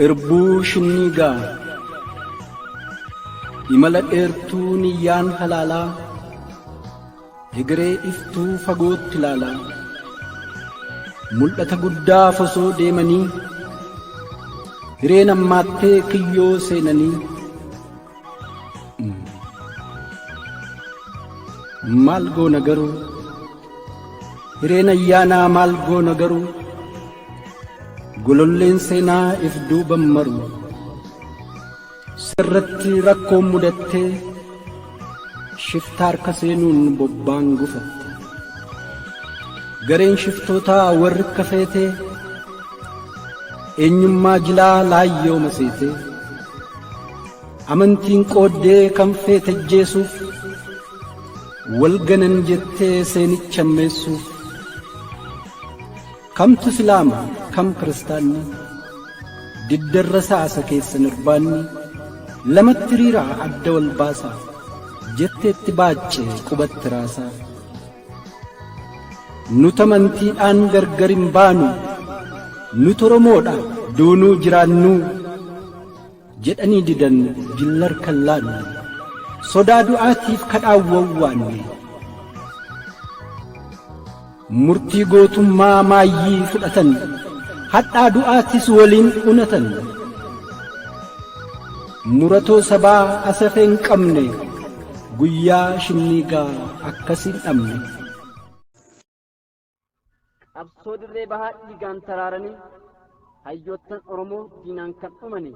Irbuu Shinniigaa Imala dheertuu niyyaan halaalaa Hegeree iftuu fagootti ilaalaa Mul'ata guddaaf osoo deemanii Hireen hammaattee kiyyoo seenanii Maal goona garuu Hireen ayyaanaa maal goona garuu Gololleen seenaa if duuban maru Sirratti rakkoon mudattee Shifta harka seenuun bobbaan gufatte Gareen shiftootaa warri akka feetee Eenyummaa jilaa laayyoo maseetee Amantiin qooddee kan feete ajjeesuuf Wal ganan jettee seenicha ammeessuuf Kamtu Islaama kam kiristaanni Diddarra saasa keessan irbaanni Lamatti hiriiraa adda wal baasaa Jetteetti baacce qubatti raasaa Nut amantiidhaan gargar hin baanu Nut Oromoodha duunuu jiraannuu Jedhanii didan jillar kan laanne Sodaa du'aatiif kadhaan wawwaanne Murtii gootummaa maayyii fudhatan Hadhaa du'aatis waliin unatan Muratoo sabaa asafee hin qabne Guyyaa shinniigaa akkasiin dhabne. Qabsoo dirree bahaa dhiigaan taraaranii hayyoottan Oromoo diinaan kan dhumanii.